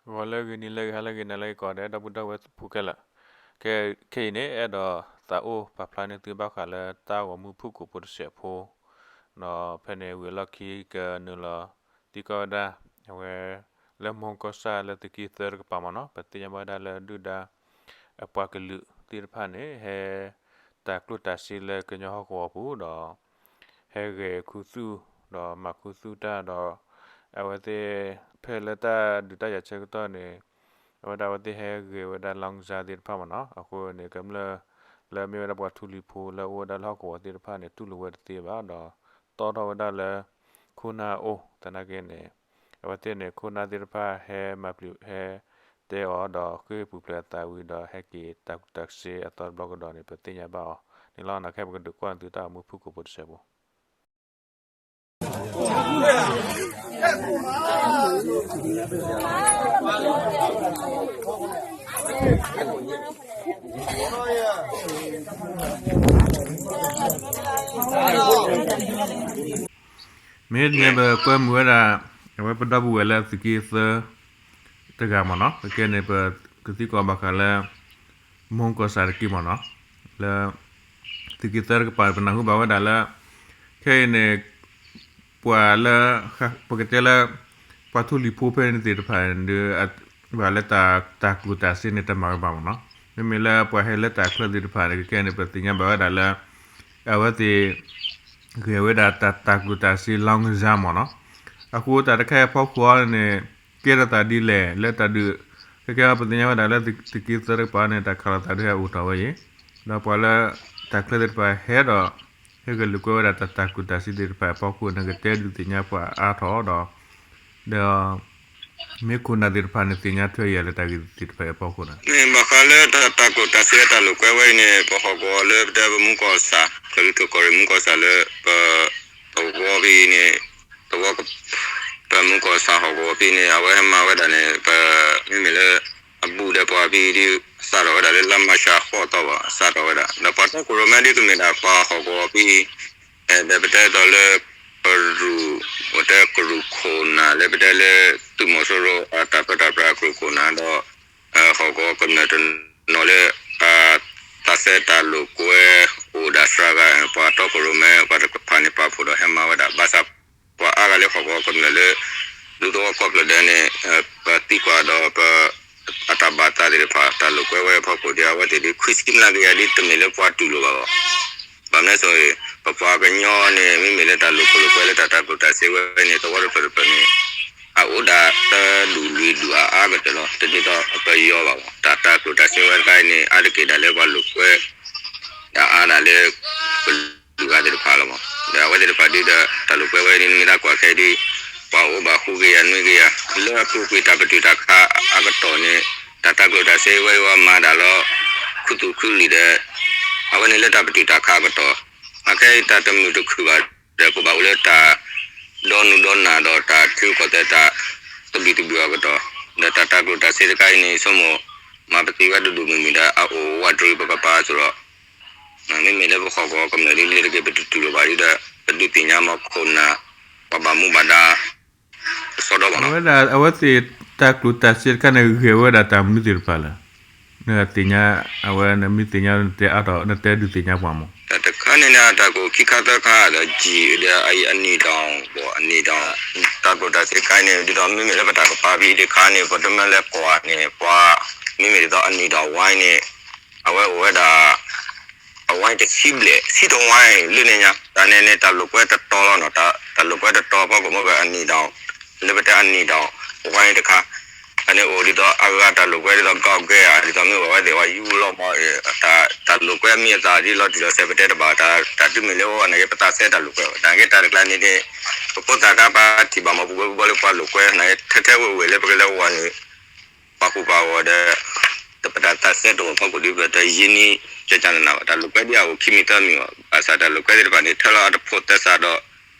ဂီၤလၢအဂ့ၤ နံၤလၢအဂ့ၤ ဟါလၢအဂ့ၤ နၤလၢအဂ့ၤ ကိးဂၤဒဲး ဒီပုၢ်ဒီဝဲၢ်ဖိခဲလၢာ်, ခဲအံၤန့ၣ် အဲၣ်ဒိးသးအိၣ်ပာ်ဖျါန့ၢ်သုဘၣ်ဃးလၢတၢ်ဂီၤမူဖုၣ်ကိာ်ဖိတစဲးဖိ, ဒီးဖဲန့ၣ်ဝံၤအလီၢ်ခံကနုာ်လီၤ သံကွၢ်ဝဲဒၣ် အဝဲ လၢမူကီၢ်ဆၣ်လၢသုးက့သၢတကပၤမ့ၢ်နီၤ ပသ့ၣ်ညါဘၣ်ဝဲဒၣ်လၢဒုၣ်ဒါ အပှၤကလုာ်သ့ၣ်တဖၣ်န့ၣ် ဟဲ တၢ်ကျိၣ်တၢ်စ့လၢကညီဟီၣ်ကဝီၤပူၤဒီး ဟဲဂဲၤခူသူၣ် ဒီးမၤခူသူၣ်တၢ်ဒီး အဝဲသ့ၣ် ဖဲလၢတၢ်ဒုးတၢ်ယၤဆၢကတီၢ်န့ၣ် အဝဲဒၣ်အဝဲသ့ၣ်ဟဲဂဲၤဝဲဒၣ်လီၢ်ကစၢ်သ့ၣ်တဖၣ်မ့ၢ်နီၤ အဃိန့ၣ် ကမျၢၢ် လၢမ့ၢ်ဝဲဒၣ်ပှၤထူလံၤဖိလၢအိၣ်ဝဲဒၣ်လၢဟီၣ်ကဝီၤသ့ၣ်တဖၣ်န့ၣ် တူၢ်လိာ်ဝဲတသ့ဘၣ်ဒီး တီၣ်ထီၣ်ဝဲဒၣ်လၢ ခိၣ်နၢ်အအိၣ် သနာ်က့န့ၣ် အဝဲသ့ၣ်န့ၣ် ခိၣ်နၢ်သ့ၣ်တဖၣ်ဟဲမၤပျံၤဟဲတဲအီၤဒီးဃ့ၢ်ပူၤဖျဲးအသးဝံၤဒီး ဟဲက့ၤတၢ်ကူၣ်တၢ်စ့အသီတဘျီကဒီးန့ၣ် ပသ့ၣ်ညါဘၣ်အီၤန့ၣ်လီၤ. ခဲအံၤပကဒုးကွၢ်န့ၢ်သုတၢ်ဂီၤမူဖုၣ်ကိာ်ဖိတစဲးဖိ မ့ၢ်န့ၣ် ပကွဲမုာ်ဝဲဒၣ် အဝဲပဒီပုၢ်ဝဲၢ်လၢသုးက့သၢ တဂၤမ့ၢ်နီၤ ခဲကဲန့ၣ် ပကသံကွၢ်ဘၣ်ဃးလၢ မူကီၢ်ဆၣ်တက့ၢ်မ့ၢ်နီၤ လၢ သုးက့သၢတကပၤ ပနၢ်ဟူဘၣ်ဝဲဒၣ်လၢ ခဲအံၤန့ၣ် ပှၤလၢ ပကတဲလၢ ပှၤထူလံၤဖိဖဲန့ၣ်သ့ၣ်တဖၣ်န့ၣ် ဘၣ်လၢတၢ်ကူၣ်တၢ်စ့န့ၣ် တမၤဝဲဘၣ်မ့ၢ်နီၤ မ့မ့ၢ်လၢပှၤဟဲလၢတၢ်ချၢသ့ၣ်တဖၣ်န့ၣ် ခဲကဲန့ၣ် ပသ့ၣ်ညါဘၣ်ဝဲဒၣ်လၢ အဝဲသ့ၣ် ဂဲၤဝဲဒၣ်တၢ်ကူၣ်တၢ်စ့လီၢ်ကစၢ်မ့ၢ်နီၤ အဃိတၢ်တခါအံၤအဖီခိၣ်န့ၣ် ကဲထီၣ်သးဒ်လဲၣ် လၢတၢ်ဒုး ခဲကဲပသ့ၣ်ညါဝဲဒၣ်လၢသုးက့သၢတကပၤန့ၣ် တၢ်ခးလိာ်သးဒုးဟဲအိၣ်ထီၣ်ဝဲအံၤ ဒီးပှၤလၢ တၢ်ချၢသ့ၣ်တဖၣ်ဟဲဒီး ဟဲဂဲၤလိာ်ကွဲဝဲဒၣ်တၢ်ကူၣ်တၢ်စ့သ့ၣ်တဖၣ်အဖီခိၣ်န့ၣ် ကတဲဒုးသ့ၣ်ညါပှၤအါထီၣ်ဒီး ဒီး မ့ၢ်ခိၣ်နၢ်သ့ၣ်တဖၣ်န့ၣ် သ့ၣ်ညါထွဲယၤလၢတၢ်ဂ့ၢ်သ့ၣ်တဖၣ်အဖီခိၣ်န့ၣ် မ့ၢ်ဘၣ်ဃးလၢတၢ်ကူၣ်တၢ်စ့တၢ်လိာ်ကွဲဝဲအံၤန့ၣ် ပဟီၣ်ကဝီၤလၢပတဲပမူကီၢ်ဆၣ် ကလုာ်ဒူၣ်ကီၢ်ရ့ၣ်မူကီၢ်ဆၣ်လၢ ပ ပဝီဖဲအံၤန့ၣ် ပဝီ ပမူကီၢ်ဆၣ်ဟီၣ်ကဝီၤဖဲအံၤန့ၣ် အဝဲဟဲမၤဝဲဒၣ်န့ၣ် ပ မ့မ့ၢ်လၢ အဘူးဒီးပှၤဖဲအံၤဒ် စးထီၣ်ဝဲဒၣ်လၢလါမၤရှးဃိးသီဘၣ် စးထီၣ်ဝဲဒၣ် ဒီးပှၤတီခိၣ်ရိၣ်မဲဒ်ကမ့ၢ်ဒၣ်ပှၤဟီၣ်ကဝီၤဖဲအံၤ ဒီးပတဲသိးလၢ ကရူၢ် ပတဲကရူၢ်ခိၣ်နၢ်လၢပတဲလၢ သုးမီၤစိရိၤ အတၢ်ပၢတၢ်ပြးကရူၢ်ခိၣ်နၢ်ဒီး ဟီၣ်ကဝီၤကမျၢၢ်တနီၤလၢ တၢ်ဆဲးတၢ်လိာ်ကွဲ အိၣ်ဒၣ်စှၤဂၤ ပှၤတီခိၣ်ရိၣ်မဲ ပှၤတကဖၣ်န့ၣ်ပာ်ဖှိၣ်ဒီးဟဲမၤဝဲဒၣ် ဘၣ်ဆၣ် ပှၤအါဂၤလၢဟီၣ်ကဝီၤကမျၢၢ်လၢ ဒူသဝီကီၢ်ဖျၢၣ်ဒဲးန့ၣ် ပသံကွၢ်ဒီးပ အတၢ်ဘၣ်သးသ့ၣ်တဖၣ် တၢ်လိာ်ကွဲဝဲအဖီခိၣ်ဒီး အဝဲသ့ၣ်ဒ် ခွံဆံမျးကယၤဒ်တမ့ၢ်လၢပှၤတူၢ်လိာ်ဘၣ်ဘၣ် ဘၣ်မနုၤအဃိ ပပှၤကညီန့ၣ် မ့မ့ၢ်လၢတၢ်လိာ်ခိၣ်လိာ်ကွဲလၢတၢ်တၢ်ကျိၣ်တၢ်စ့ဝဲန့ၣ် သဝီတဖျၢၣ်တဖျၢၣ်န့ၣ် အအိၣ်ဒၣ်သၢဒူၣ်လွံၢ်ဒူၣ်အါအါကတၢၢ်လီၤ. တဒ်သိးပယီၤဘၣ်မး တၢ်တၢ်ကျိၣ်တၢ်စ့ဝဲတခါအံၤန့ၣ် အါတက့ၢ်ဒၣ်လၢပှၤလိာ်ကွဲ ဒၣ်အါဒၣ်လၢ ပလုၢ်ဂၤသ့ၣ်တဖၣ်လီၤမး. ဒီးအဝဲသ့ၣ်တဖၣ်ဒ်ဒီး တၢ်လိာ်ကွဲဝဲဒ်နမ့ၢ်တၢ်ကွၢ်ခဲအံၤဒ် ပှၤအိၣ်ဘၣ်ဃုကယၤနွံကယၤ လၢအပူၤကွံာ်တၢ်ပတုာ်တၢ်ခးအကတီၢ်န့ၣ် တၢ်တၢ်ကျိၣ်တၢ်စ့ဝဲအံၤဝဲမၤဒၣ်လီၤ ခူသူၣ်ခူလံာ်ဒီး အဝဲန့ၣ်လၢတၢ်ပတုာ်တၢ်ခးအကတီၢ် အခဲအံၤတၢ်တမုာ်တခုၣ်ဘၣ်ဒီး ကဘၣ်အိၣ်လၢတၢ် ဒီနုာ်ဒီနၢ်ဒီးတၢ်ထံရူၢ်ကီၢ်သဲးတၢ် သဘံၣ်သဘုၣ်အကတီၢ် ဒီးတၢ်တၢ်ကျိၣ်တၢ်စ့တခါအံၤန့ၣ် ဆိကမိၣ် မၤပသံဝဲတဒူၣ်မုၢ်မုၢ်ဒီး အအိၣ်ဝးတရံးပကပၤအသိးဒီး မ့မ့ၢ်လၢပဟီၣ်ကဝီၤကမျၢၢ်ဒ်လဲၣ်တက့ၢ် ပတတူၢ်လိာ်ဘၣ်ဒ်ဒီး ပဒုးသ့ၣ်ညါမးခိၣ်နၢ် ပှၤဘၣ်မူဘၣ်ဒါ ပစီဒီဘၣ်လီၤ. အဝဲဒၣ်အဝဲသ့ၣ်တၢ်ကျိၣ်တၢ်စ့တခါန့ၣ် ဂဲၤဝဲဒၣ်တၢ်မနုၤသ့ၣ်တဖၣ်လဲၣ်. နသ့ၣ်ညါ အဝဲနမ့ၢ်သ့ၣ်ညါ နတဲအါထီၣ် နတဲဒုးသ့ၣ်ညါပှၤမး. တၢ်တခါန့ၣ်န့ၣ် တၢ်ကိၣ်ခံခါသၢခါဒီး ကံၣ်ဒီးအံၤအနံၣ်ဒီး ဘီၣ်အနံၣ်ဒီး တၢ်ကျိၣ်တၢ်စ့တခါအံၤန့ၣ် ဒ်သိးမ့မ့ၢ်လၢပတၢ်ကပၤဖဲအံၤတခါန့ၣ် ပတမ့ၢ်လၢကွၢ်န့ၣ် ပှၤ မ့မ့ၢ်ဒ်သိးအနံၣ်ဒီးဝါန့ၣ် အဝဲအိၣ်ဝဲဒၣ် အဝါတဆံဘျဲၣ် ဆံတဝါလၢန့ၣ်ညါ တၢ်န့ၣ်န့ၣ် တၢ်လိာ်ကွဲတတီၤလီၤနီၤ တၢ်လိာ်ကွဲတတီၤဖီခိၣ်မ့ၢ်ဂ့ၤအနံၣ်ဒီး လၢပတဲအနံၣ်ဒီး ဝါန့ၣ်တခါ အန့ၣ်အိၣ်ဒ်သိးအဂၤတၢ်လိာ်ကွဲဒ်သိး ကီၢ်ကဲဧါ ဒ်သိးမ့ၢ်ဝဲသ့ၣ်ဝဲယူလီၤမး တၢ်လိာ်ကွဲမ့ၢ်အသးဒ်လီၤတံၢ်လီၤဆဲးပတဲတဘၣ် တၢ်တမ့ၢ်လၢဝဲနာ်က့ ပသးစဲတၢ်လိာ်ကွဲဘၣ် နာ်က့တၢ်တကျါန့ၣ်န့ၣ် ပဖိသၣ်ခါပထံၣ်ဘၣ်မးပူၤဘၣ်ပူၤဘၣ်လၢပှၤလိာ်ကွဲ နာ်က့ထဲထဲဝဲဝဲလၢပကလဲၤဝဲန့ၣ် ပာ်ဃုာ်ပာ်ဂီၤဒီး တပတၢ်သးစဲတအိၣ်ဖီခိၣ်ဒီး ပတယံာ်နံၣ်ကကနနဘၣ် တၢ်လိာ်ကွဲဒ်အအိၣ်ခံမံၤသၢမံၤဘၣ် ဘၣ်ဆၣ်တၢ်လိာ်ကွဲသ့ၣ်တဖၣ်န့ၣ် ထဲလီၤအတဖိးသဲစးဒီး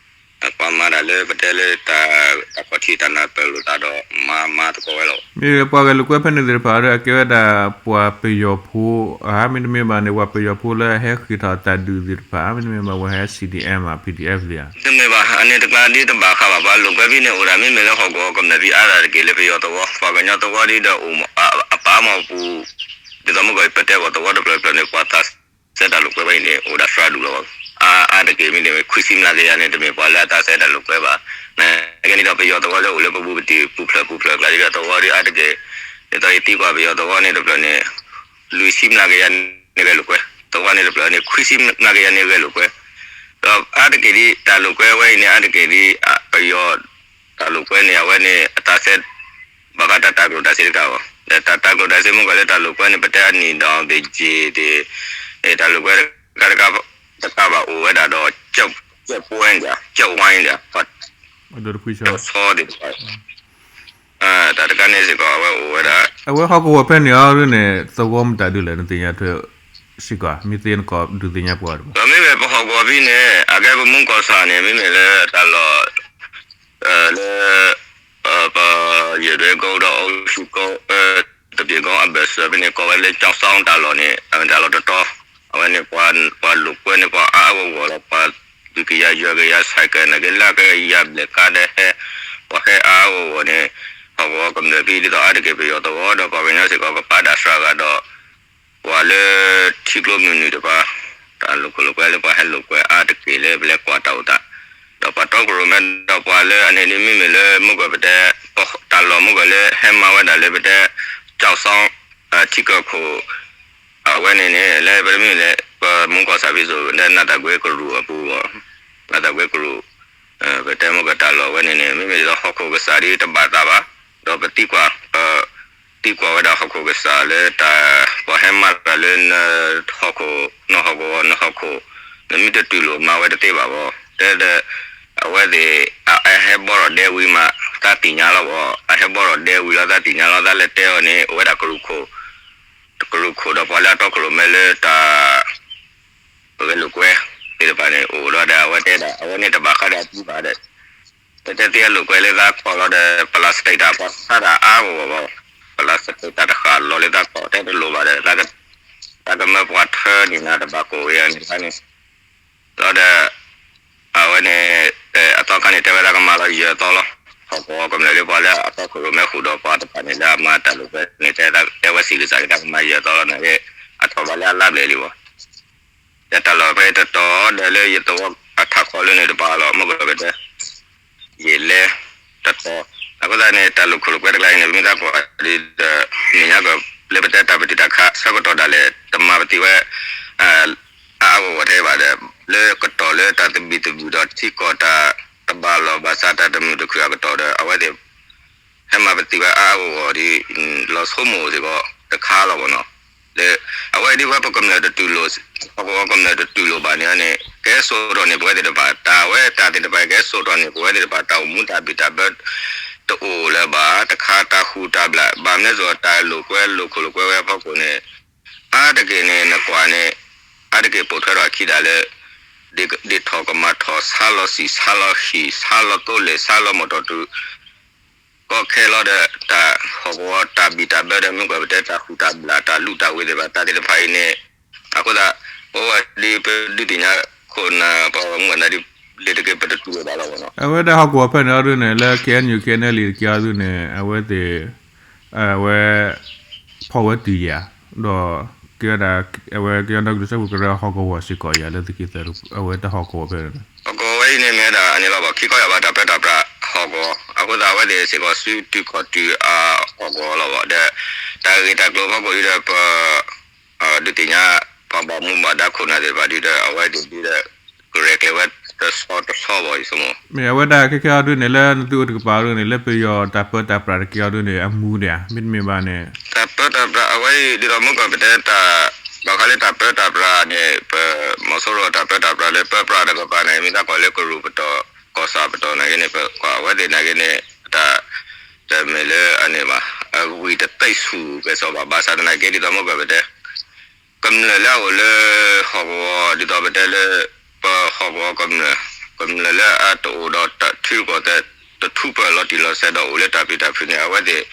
ကွၢ်မၤတၢ်လၢပတဲလၢ တၢ်ခီၣ်ထံးတၢ်နၢ်ပၢၢ်လိာ်သးဒီး မၤမၤသကိးဝဲလီၤ. မ့ၢ်ပှၤဂဲၤလိာ်ကွဲဖဲန့ၣ်သ့ၣ်တဖၣ်ဒီး အကဲဝဲဒၣ်ပှၤပယီၤဖိဧါ, မ့တမ့ၢ်ဘၣ်န့ၣ် ပှၤပယီၤဖိလၢဟဲဃ့ၢ်ထီၣ်တၢ်ဒုးသ့ၣ်တဖၣ်ဧါ, မ့တမ့ၢ်ဘၣ် ပှၤဟဲ C D M ဧါ, P D F သ့ၣ်ဧါ. တမ့ၢ်ဘၣ်, အန့ၣ်တကျါဒ်တဘၣ်ဃးဘၣ် ပှၤလိာ်ကွဲဖဲန့ၣ်အိၣ်ဒၣ် မ့မ့ၢ်လၢဟီၣ်ကဝီၤကမျၢၢ်ဖဲအါဒၣ်တက့ၢ် လၢပယီၤသဝီ, ပှၤကညီသဝီဒ်ဒီးအိၣ် အပၢ်မီၢ်ပူၤ ဒ်သိးမုၢ်ကီၢ်ပတဲပှၤသဝီတဖျၢၣ်တဖျၢၣ်န့ၣ် ပှၤသးစဲတၢ်လိာ်ကွဲဝဲအံၤန့ၣ် အိၣ်ဒၣ်သရၣ်ဒူၣ်လီၤ. အါအါတက့ၢ်မ့ၢ်န့ၣ် ခွံဆံမျးကယၤန့ၣ် တမ့ၢ်ပှၤလၢအသးစဲတၢ်လိာ်ကွဲဘၣ်. နကဲန့ၣ်ဒီးပယီၤသဝီလၢအိၣ်လၢပဘူးပတံၢ်ပူၤဖျၢၣ်ပူၤဖျၢၣ်ကျါဒ်ဒီးသဝီဒ်အါတက့ၢ်, ဒ်သိးယသံကွၢ်ပယီၤသဝီန့ၣ်တဖျၢၣ်န့ၣ် လွံၢ်ဆံမျးကယၤန့ၣ်ဂဲၤလိာ်ကွဲ, သဝီန့ၣ်တဖျၢၣ်န့ၣ် ခွံဆံမျးကယၤန့ၣ်ဂဲၤလိာ်ကွဲ, ဒီးအါတက့ၢ်ဒ်တၢ်လိာ်ကွဲဝဲအံၤန့ၣ် အါတက့ၢ်ဒ် ပယီၤ တၢ်လိာ်ကွဲန့ၣ် အဝဲန့ၣ် အတၢ်စဲ ဘၣ်ဃးတၢ်တၤကျိၣ်တၤစ့တခါအီၤ, ဒီးတၢ်တၤကျိၣ်တၤစ့မ့ၢ်ကီးလၢတၢ်လိာ်ကွဲန့ၣ် ပတဲအနံၣ်ဒီးသယ့ၤဒ့ၣ်, တၢ်လိာ်ကွဲတခါတခါ တခါဘၣ်အိၣ်ဝဲဒၣ်ဒီး ကၠၢ်ဝါဒၣ်, ကၠၢ်ဝါဒၣ်, ပှၤ ဒိၣ်တခွံဆီ ဆီသ့ၣ်တဖၣ်, တၢ်တခါန့ၣ်စ့ၢ်ကီး အဝဲအိၣ်ဝဲဒၣ်. အဝဲဟီၣ်ကဝီၤဖဲန့ၣ်အီၤဒ်န့ၣ် သဝီမတၤဒုလဲၣ် နသ့ၣ်ညါထွဲစ့ၢ်ကီး မ့ၢ်သ့နကီးဒုးသ့ၣ်ညါပှၤတဘၣ်. ဒီးမ့မ့ၢ်ပဟီၣ်ကဝီၤဖဲန့ၣ် အကဲပမူကီၢ်ဆၣ်န့ၣ် မ့မ့ၢ်လၢတၢ်လီၢ် လၢ ပယဲၢ်ဒွဲကိဒီးအိၣ်ဆူၣ်ကိ တပျ့ၤကိအဘၢၣ်စၢၤဖဲန့ၣ် ကိးဝဲလၢကၠီၣ်စီတၢ်လီၢ်န့ၣ် အတၢ်လီၢ်တတီၤ, အဝဲန့ၣ် ပှၤလိာ်ကွဲန့ၣ် ပှၤအါအါဂီၢ်ဂီၢ်လီၤ, ပှၤလွံၢ်ကယၤယဲၢ်ကယၤ ဆိုင်ကယ် နာ်က့လၢကယၤဘျဲၣ်ကါဒီးဟဲ, ပှၤဟဲအါအါဂီၢ်ဂီၢ်န့ၣ်, ဟီၣ်ကဝီၤကမျၢၢ်ဖဲဒ်သိးအါတက့ၢ်ပယီၤသဝီဒီးပှၤကညီစ့ၢ်ကီး ကပာ်ဒၣ်သရၣ်ဂၤဒီး ပှၤလၢထံကျိမုၢ်နုာ်တဖၣ် တၢ်လိာ်ခိၣ်လိာ်ကွဲလၢပှၤဟဲလိာ်ကွဲအါတက့ၢ်လၢပလဲၤကွၢ်တၢ်အိၣ်သး, ဒီးပှၤတီခိၣ်ရိၣ်မဲဒီးပှၤလၢအန့ၣ်ဒ်မ့မ့ၢ်လၢမုၢ်ကီၢ်ပတဲ တၢ်လီၢ်မုၢ်ကီၢ်လၢဟဲမၤဝဲဒၣ်လၢပတဲ ကၠီၣ်စီ ထံကၢၢ်ခိၣ် အဝဲန့ၣ်န့ၣ် လၢပတမ့ၢ်လၢ ပမူကီၢ်ဆၣ်ဖဲစိၤ လၢနၢ်သးကွ့ကရူၢ်အပူၤ, နၢ်သးကွ့ကရူၢ် ပတဲမုၢ်ကီၢ်တၢ်လီၢ်ဝဲန့ၣ်န့ၣ် မ့မ့ၢ်ဒ်သိးဟီၣ်ခိၣ်ကစၢ်ဒ်တဘၣ်သးဘၣ်, ဒီးပသံကွၢ် ပသံကွၢ်ဝဲဒၣ်ဟီၣ်ခိၣ်ကစၢ်လၢတၢ် ပှၤဟဲမၤတၢ်လၢန ဟီၣ်ခိၣ် နဟီၣ်ကဝီၤ နဟီၣ်ခိၣ် နမ့ၢ်တတူၢ်လိာ်မၤဝဲတသ့ဘၣ်ဘၣ်, တဲဒီး အဝဲသ့ၣ် အဟဲဘီထီၣ်ဒဲဝံၤမး သးသ့ၣ်ညါလီၤဘၣ်, အဟဲဘီထီၣ်ဒဲဝံၤလီၤ သးသ့ၣ်ညါလီၤ သးလဲၤတဲအီၤန့ၣ် အိၣ်ဝဲဒၣ်ကရူၢ်ခိၣ်, ကရူၢ်ခိၣ်ဒီးပှၤလၢအတီခိၣ်ရိၣ်မဲလၢတၢ် ပဂဲၤလိာ်ကွဲသ့ၣ်တဖၣ်န့ၣ် အိၣ်ဒီးဒီးအဝဲတဲဒၣ် အဝဲန့ၣ်တဘၣ်ဃးဒီးအသံဘၣ်ဒီး ပတဲသ့အလိာ်ကွဲလၢသးကီၢ်လီၤဒီး ပလၢ်စတ့းတၢ်ပှၤဆါတၢ်အါဂီၢ်ဂီၢ်ဘၣ်, ပလၢ်စတ့းတၢ်တဃာ်လီၤလၢသးကီၢ် တဲတလိၣ်ဘၣ်ဒီး သးကမၢပှၤထၢန့ၣ်နၤတဘၣ်ကိၣ်ဝဲယၤန့ၣ်ခါန့ၣ် လီၤဒီး အဝဲန့ၣ် အသီခါန့ၣ် တဲဝဲသးကမၤလီၤယဲၢ်သီလီၤ, ဟီၣ်ကဝီၤကမျၢၢ်လၢပှၤလၢအတီခိၣ်ရိၣ်မဲဃုာ်ဒီးပှၤတဖၣ်န့ၣ် လၢအမၤတၢ်လိာ်ကွဲန့ၣ် တဲဝဲစံးကစၢ်က့ၤ တၢ်ကမၤယဲၢ်သီလီၤန့ၣ် အထီၣ်ဘၣ်လၢအလါဘျဲၣ်လံဘၣ်, ဒီးတၢ်လီၢ်ဖဲတတီၤဒီးလၢယသဝီအထးခိၣ်လၢန့ၣ်တပၤလီၤ မုၢ်ကီၢ်ကတဲ ယံာ်လဲၢ်တတီၤ, အဃိသတးန့ၣ် တၢ်လိာ်ခိၣ်လိာ်ကွဲတကျါအံၤန့ၣ် ပမ့ၢ်သးကွၢ်ဒ်ဒီး မဲာ်ညါက လၢပတဲတၢ်ပတုာ်တၢ်ခးဆၢကတီၢ်ဒၣ်လဲာ် တမၤပသံးဝဲ အါအါဂီၢ်ဂီၢ်ထဲဘၣ်ဒီး လၢကတီၢ်လၢတၢ်သဘံၣ်သဘုၣ်ဒီးထံကီၢ်တၢ်တဘၣ်လီၢ်ဘၣ်ဆၣ် တၢ်တမုာ်တခုၣ်အကတီၢ်ဒီး အဝဲသ့ၣ် ဟဲမၤပသံးဝဲအါအါဂီၢ်ဂီၢ်ဒီး လီၤဆိကမိၣ်စ့ၢ်ကီးတခါလီၤဘၣ်နီၤ, ဒီးအဝဲဒ်ဝဲပကမျၢၢ်တတူၢ်လိာ် ဟီၣ်ကဝီၤကမျၢၢ်တတူၢ်လိာ်ဘၣ်န့ၣ်န့ၣ် ကဟဲစိာ်ထီၣ်န့ၢ်ပဝဲသ့ၣ်တဖၣ် တၢ်ဝဲတၢ်သ့ၣ်တဖၣ်ကဟဲစိာ်ထီၣ်န့ၢ်ပဝဲသ့ၣ်တဖၣ် တၢ်အိၣ်မူတၢ်ဘံၣ်တၢ်ဘၢ တအိၣ်လၢၤဘၣ် တခါတၢ်ဃူတၢ်ဘျၣ် ဘၣ်မနုၤစ့ၢ်ကီး တၢ်လိာ်ကွဲလိာ်ခိၣ်လိာ်ကွဲဝဲအဖီခိၣ်န့ၣ် အါတက့ၢ်န့ၣ် နကွၢ်န့ၣ် အါတက့ၢ်ပိာ်ထွဲထီၣ်အခံဒၣ်လၢ ဒ့ၣ်ထီၣ်ကမၤထီၣ် ဆါလီၤစံာ် ဆါလီၤဟံၣ် ဆါလီၤသိလ့ၣ် ဆါလီၤမီၢ်တီၢ်တုၤ ကီခဲလီၤဒီး တၢ်ဟီၣ်ကဝီၤတၢ်ဘံၣ်တၢ်ဘၢဒီး မ့ၢ်ကွၢ်ပတဲတၢ်ဃူတၢ်ဘျၣ် တၢ်လုၢ်တၢ်ဝ့ၤသ့ၣ်တဖၣ် တၢ်သ့ၣ်တဖၣ်အံၤန့ၣ် အဃိသတး ပဝဲဒ်ပဒုးသ့ၣ်ညါခိၣ်နၢ် ပှၤဂီၢ်မုၢ်ဂီၢ်နၢ်ဒ် လၢတက့ၢ်ပတတူၢ်လိာ်ဘၣ်လီၤဘၣ်နီၤ. အဝဲဒၣ်ဟီၣ်ကဝီၤဖဲန့ၣ်အီၤဒ်န့ၣ် လၢ K N U K N L A တက့ၢ်အီၤဒ်န့ၣ် အဝဲသ့ၣ် အဝဲ ဖီၣ်ဝဲတုၤယၤ ဒီး ကဲဝဲဒၣ် အဝဲကညီဒီကလုာ်စၢဖှိၣ်ကရၢဟီၣ်ကဝီၤစ့ၢ်ကီးယၤလၢသုးက့သၢ အဝဲတၢ်ဟီၣ်ကဝီၤဖဲန့ၣ် ဟီၣ်ကဝီၤဝဲအံၤန့ၣ်မ့ၢ်ဝဲဒၣ်အန့ၣ်လီၤဘၣ် ခံခီယၢ်ဘၣ်တၢ်ပၢတၢ်ပြးဟီၣ်ကဝီၤ အဃိသတးအဝဲသ့ၣ်စ့ၢ်ကီးစုတုၤခီၣ်တုၤအဟီၣ်ကဝီၤလီၤဘၣ်ဒီး တၢ်ဂ့ၢ်တၢ်ကျိၤဖီခိၣ်ဒ်ဒီးပ ဒုးသ့ၣ်ညါ ပှၤဘၣ်မူဘၣ်ဒါခိၣ်နၢ်သ့ၣ်တဖၣ်ဒ်ဒီး အဝဲသ့ၣ်ဒ်ဒီး ကရဲၣ်ကျဲၤဝဲတဆီတဆီဘၣ်အံၤဆိကမိၣ် မ့ၢ်အဝဲဒၣ်ခဲခဲအီၤဒ်န့ၣ် လၢနသုအိၣ်တကပၤအီၤဒ်န့ၣ် လၢပယီၤတၢ်ပၢတၢ်ပြးတက့ၢ်အီၤဒ်န့ၣ် အမူဒံးဧါ မ့တမ့ၢ်ဘၣ်န့ၣ် တၢ်ပၢတၢ်ပြးအဝဲအံၤ ဒ်သိးမုၢ်ကီၢ်ပတဲတၢ် ဘၣ်ဃးလၢတၢ်ပၢတၢ်ပြးန့ၣ် ပ မီၤစိရိၤတၢ်ပၢတၢ်ပြးလၢပၢပြးတကပၤန့ၣ် မ့ၢ်သးကွၢ်လၢကရူၢ်ပတီၢ် ကီၢ်ဆၣ်ပတီၢ်နာ်က့န့ၣ် ပကွၢ်အဝဲသ့ၣ်နာ်က့န့ၣ် တၢ် တမ့ၢ်လၢအန့ၣ်ဘၣ် အဂံၢ်တသ့ၣ်ဆူၣ်ကဲၣ်ဆိးဘၣ် ဘၣ်ဆၣ်သနာ်က့ ဒ်သိးမုၢ်ကီၢ်ပတဲ ကမျၢၢ်လၢအအိၣ်လၢဟီၣ်ကဝီၤ ဒ်သိးပတဲလၢ ပဟီၣ်ကဝီၤကမျၢၢ် ပှၤဟီၣ်ကဝီၤကမျၢၢ်လၢအတအိၣ်ဒီးထံရူၢ်ကီၢ်သဲး တထူၣ်ပၢၢ်လီၤတံၢ်လီၤဆဲးဒီးအိၣ်လၢတၢ်ပျံၤတၢ်ဖုးန့ၣ် အဝဲသ့ၣ်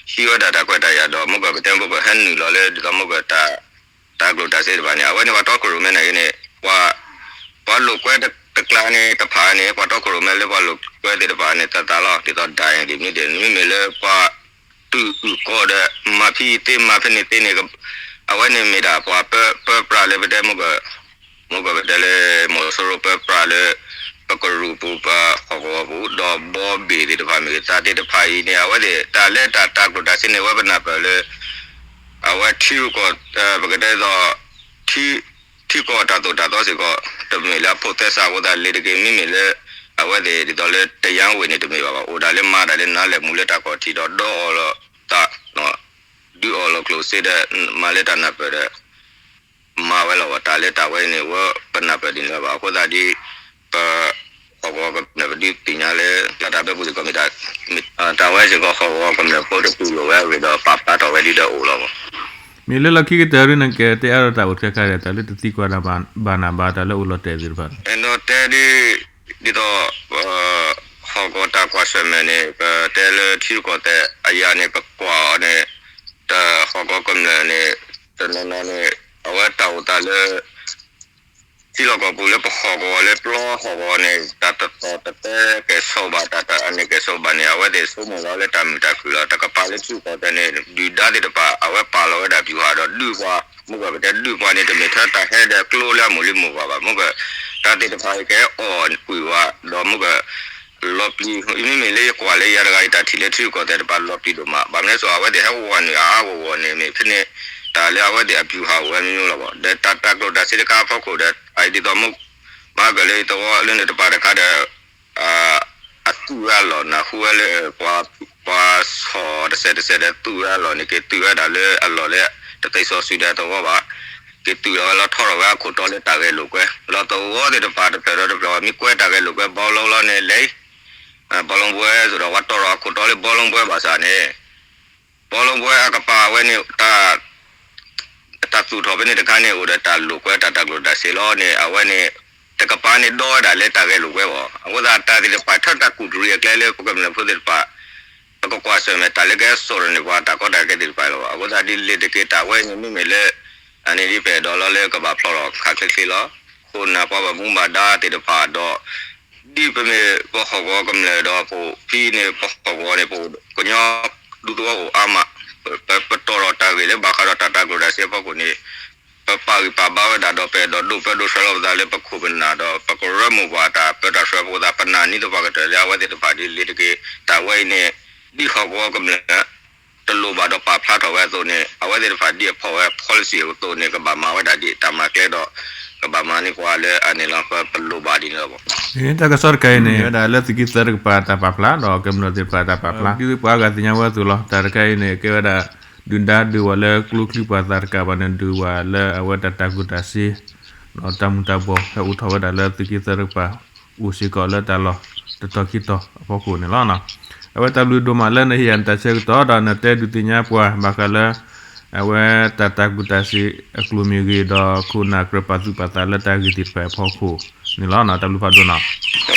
ဟံးဝဲဒၣ်တၢ်ခွဲးတၢ်ယာ်ဒီး မ့ၢ်ကီၢ်ပတဲမ့ၢ်ကီၢ်ဟဲနုာ်လီၤလၢ ဒ်သိးမ့ၢ်ကီၢ် တၢ်ကျိၣ်တၢ်စ့တဖၣ်န့ၣ် အဝဲန့ၣ်ပှၤတီခိၣ်ရိၣ်မဲနာ်က့န့ၣ် ပှၤလိာ်ကွဲတကျါန့ၣ်တဖၣ်န့ၣ် ပှၤတီခိၣ်ရိၣ်မဲလၢပှၤလိာ်ကွဲသ့ၣ်တဖၣ်န့ၣ် သးသးလီၤ ဒ်သိးဒၣ်အံၤဒ်မ့ၢ်ဒ်န့ၣ် မ့မ့ၢ်လၢပှၤ တုၤအုၣ်ကီးဒီး မၤဖဲအံၤသ့မၤဖဲန့ၣ်သ့န့ၣ် အဝဲန့ၣ်မ့ၢ်ဒၣ်ပှၤပၢပြးလၢပတဲမ့ၢ်ကီၢ် မ့ၢ်ကီၢ်ပတဲလၢ မီၤစိရိၤပၢပြးလၢ ပကရူၢ်ပူၤ ပဟီၣ်ကဝီၤပူၤ ဒီးဘီဘ့ၣ်သ့ၣ်တဖၣ်မ့ၢ်ဂ့ၤ တၢ်သ့ၣ်တဖၣ်အံၤန့ၣ် အဝဲသ့ၣ်တၢ်လၢတၢ်တၢ်ကျိၣ်တၢ်စ့န့ၣ် အဝဲပနၢ်ပၢၢ်လၢ အဝဲထံရူၢ်ကီၢ် ပကတဲသိး ထံ ထံကီၢ်တၢ်သိၣ်တၢ်သီစ့ၢ်ကီး တမ့ၢ်လၢအဖိးသဲစးအဃိသတး လ့ၤတက့ၤ မ့မ့ၢ်လၢ အဝဲသ့ၣ်ဒ်သိးလၢ တယါဝ့ၢ်န့ၣ် တမ့ၢ်ဘၣ်ဘၣ် အိၣ်ဒၣ်လၢမၤတၢ်လၢနါလဲၢ်မူလၢတၢ်ခီၣ်ထံးဒီး ဒုးအီၣ်လီၤသး ဒုးအီၣ်လီၤကျိၣ်စ့ဒီး မၤလၢတၢ်နၢ်ပၢၢ်ဒီး မၤဝဲလီၤဘၣ် တၢ်လၢတၢ်ဝဲအံၤန့ၣ် ဝဲပနၢ်ပၢၢ်ဒ်န့ၣ်လီၤဘၣ် အဃိသတးဒ် ပ ဟီၣ်ကဝီၤကမျၢၢ်ပဒုးသ့ၣ်ညါလၢ တၢ်တၢ်ဘဲပူၤစ့ၢ်ကီးမ့ၢ် တၢ်ဝဲစ့ၢ်ကီး ဟီၣ်ကဝီၤကမျၢၢ်ဖိတတူၢ်လိာ်ဝဲအဂ့ၢ်ဒီး ပာ်ဖျါထီၣ်ဝဲဒ်ဒီးအိၣ်လီၤဘၣ် မ့ၢ်လၢလီၢ်ခံကတၢၢ်ဒ်န့ၣ် နကတဲအါထီၣ်တၢ်အိၣ်ထဲခါဒီး တၢ်လၢတသံကွၢ်တၢ်ဘၣ်နၤဘၣ် တၢ်လၢအိၣ်လီၤတဲာ်သ့ၣ်တဖၣ် အဲၣ်ဒိးတဲဒ် ဒ်သိး ဟီၣ်ကဝီၤတၢ်ကွၢ်ဆၢၣ်မဲာ်န့ၣ် ပတဲလၢထံရူၢ်ကီၢ်သဲးအယၤန့ၣ် ပကွၢ်အီၤန့ၣ် တဟီၣ်ကဝီၤကမျၢၢ်န့ၣ် တနီၤနီၤန့ၣ် အဝဲတၢ်အိၣ်သးလၢ ထံလီၢ်ကီၢ်ပူၤလၢပဟီၣ်ကဝီၤလၢပျီဟီၣ်ကဝီၤန့ၣ် တၢ်တတီၤတတဲကဲၣ်ဆိးဘၣ် တၢ်တအန့ၣ်ကဲၣ်ဆိးဘၣ်န့ၣ် အဝဲသ့ၣ်ဆိကမိၣ်လီၤလၢတၢ်မုာ်တၢ်ခုၣ်လီၤ တကပၤလၢထံရူၢ်ကီၢ်သဲးန့ၣ် ဒုၣ်ဒါသ့ၣ်တဖၣ် အဝဲပာ်လီၤဝဲဒၣ် ဗျူဟာ ဒီးဒုးပှၤ မ့ၢ်ကီၢ်ပတဲဒုးပှၤန့ၣ် တမ့ၢ်ထဲတၢ်ဟဲဒီးကျိလၢအမိၢ်လံမိၢ်ပှၢ်ဘၣ် မ့ၢ်ကီၢ် တၢ်သ့ၣ်တဖၣ်အံၤကဟဲအီၣ်ကွံာ်ဝဲ ဒီးမ့ၢ်ကီၢ် လီၤပျံၤ မ့မ့ၢ်လၢယကွၢ်လၢယၤတဂၤအံၤ တၢ်ထံၣ်လၢထံရူၢ်ကီၢ်သဲးတဖၣ်လီၤပျံၤဒိၣ်မး ဘၣ်မနုၤလဲၣ် အဝဲသ့ၣ်ဟဲဝီနုာ်အါအါဂီၢ်ဂီၢ်န့ၣ် မ့ၢ်ဖဲန့ၣ် တၢ်လၢအဝဲသ့ၣ်အ ဗျူဟာ အိၣ်ဝဲမ့ၢ်မ့ၢ်လီၤဘၣ် ဒီးတၢ်တၢ်ကျိၣ်တၢ်စ့တခါအဖီခိၣ်ဒီး အအံၤဒ်သိးမ့ၢ် မ့ၢ်ကီၢ်လၢယသဝီလၢန့ၣ်တပၤတခါဒီး အသူၣ်ဝဲအလီၢ် နၢ်ဟူဝဲလၢ ပှၤဆီၣ်တစဲးတစဲးဒီးသူၣ်ဝဲအလီၢ်န့ၣ် က့ၤသူၣ်ဝဲဒၣ်လၢအလီၢ်လၢ တသ့စီစူၤဒီးသဝီဘၣ်, က့ၤသူၣ်လီၤဝဲလီၤထီၣ်ထီၣ်ဝဲအခိၣ်တီလၢတၢ်ဂဲၤလိာ်ကွဲ လီၤသဝီသ့ၣ်တဖၣ်တဖျၢၣ်ဒီးတဖျၢၣ် မ့ၢ်ကွဲတၢ်ဂဲၤလိာ်ကွဲ ဘီလိလီၤန့ၣ်လဲၤ ဘီလိပှဲၤ စ့ၢ်ဒီးပှၤတီၢ်ထီၣ်အခိၣ်တီလၢဘီလိပှဲၤဘၣ်ဆၣ်န့ၣ် ဘီလိပှဲၤအကပၤဝဲန့ၣ် တၢ်သူၣ်ထီၣ်ဖဲန့ၣ်တခါန့ၣ် အိၣ်ဒီးတၢ်လိာ်ကွဲတၢ်တၢ်ကျိၣ်တၢ်စ့လီၤန့ၣ် အဝဲန့ၣ် တကပၤန့ၣ်ဒီဝဲဒၣ်လၢတၢ်ဂဲၤလိာ်ကွဲအီၤ အဃိသတးတၢ်သ့ၣ်တဖၣ် ထၢတၢ်ကူၣ်တရံးအကျဲလၢပကမျၢၢ်ဖိသ့ၣ်တဖၣ် ပကကွၢ်ဆၢၣ်မဲာ်တၢ်လၢကဟဲစိာ်ထီၣ်န့ၢ်ပှၤတၢ်ကီတၢ်ခဲသ့ၣ်တဖၣ်လီၤ. အဃိသတးဒ်လ့ၤတက့ၤတၢ်ဝဲအံၤန့ၣ် မ့မ့ၢ်လၢ အန့ၣ်ဒ်ပအဲၣ်ဒိးလီၤလၢကဘၣ်ဖျိးထီၣ်ခးချ့ချ့လီၤ. ခိၣ်နၢ်ပှၤဘၣ်မူဘၣ်ဒါသ့ၣ်တဖၣ်ဒီး ဒ်ပမ့ၢ်ပဟီၣ်ကဝီၤကမျၢၢ်ဒီး ပဖဲန့ၣ် ပဟီၣ်ကဝီၤန့ၣ် ပကညီဒူသဝီအိၣ်အါမး ပတီၢ်ထီၣ်တၢ်ဂ့ၢ်လၢဘၣ်ဃးဒီးတၢ်တၢ်ကျိၣ်တၢ်စ့အဖီခိၣ်န့ၣ် ပပာ်ဂံၢ်ပာ်ဘါဝဲဒၣ်ဒီး ပအဲၣ်ဒိးဒိးပၢဒိးဆှၢလီၤပသးလၢပခိၣ်ပနၢ်ဒီး ပကရၢမိၢ်ပှၢ်တၢ်ပၢတၢ်ဆှၢဖိသး ပနာ်န့ၢ်သပှၢ်ကတၢၢ်လၢအဝဲသ့ၣ်တဖၣ်ဒ်လ့ၤတက့ၤ တၢ်ဝဲအံၤန့ၣ် ဒ်ဟီၣ်ကဝီၤကမျၢၢ် တလိၣ်ဘၣ်ဒီးပာ်ဖျါထီၣ်ဝဲအသိးန့ၣ် အဝဲသ့ၣ်တဖၣ်ဒ်အဖီၣ်ဝဲ policy အသိးန့ၣ် ကဘၣ်မၤဝဲဒၣ်ဒ်တၢ်မၤကျဲဒီး ကဘၣ်မၤန့ၢ်ပှၤလၢအန့ၣ်လီၤ ပလိၣ်ဘၣ်ဒ်န့ၣ်လီၤ. တၢ်ကစီၣ်တခါအံၤန့ၣ် ဝဲဒၣ်လၢသုးက့သၢတကပၤတၢ်ပာ်ဖျါ ဒီးကမျၢၢ်သ့ၣ်တဖၣ်တၢ်ပာ်ဖျါ ဒ်ပှၤဂၤသ့ၣ်ညါဝဲအသိးလီၤ. တၢ်တခါအံၤန့ၣ် ကဲဝဲဒၣ် ဒုၣ်ဒါဒုးဝဲလၢကျိချံပှၤသးတကးဘၣ်န့ၣ် ဒုးဝဲလၢအဝဲတၢ်တၢ်ကူၣ်တၢ်စ့ ဒီးတၢ်မူၤတၢ်ဘှီး ဟဲအိၣ်ထီၣ်ဝဲဒၣ်လၢသုးက့သၢတကပၤ အိၣ်စ့ၢ်ကီးလၢတၢ်လီၢ်တတီၤခံတီၤအဖီခိၣ်န့ၣ်လီၤ. အဝဲတၢ်ဘျုးဒိၣ်မးလၢနဟ့ၣ်ယၤနတၢ်ဆၢကတီၢ် ဒီးနတဲဒုးသ့ၣ်ညါပှၤဘၣ်ဃးလၢ အဝဲတၢ်တၢ်ကူၣ်တၢ်စ့အကျိၤမ့ၢ်ဂ့ၤ ဒီးခိၣ်နၢ်ကြၢးပာ်သူၣ်ပာ်သးလၢတၢ်ဂ့ၢ်သ့ၣ်တဖၣ်အဖီခိၣ်န့ၣ်လီၤ. တၢ်ဘျုးဖးဒိၣ်နီၤ.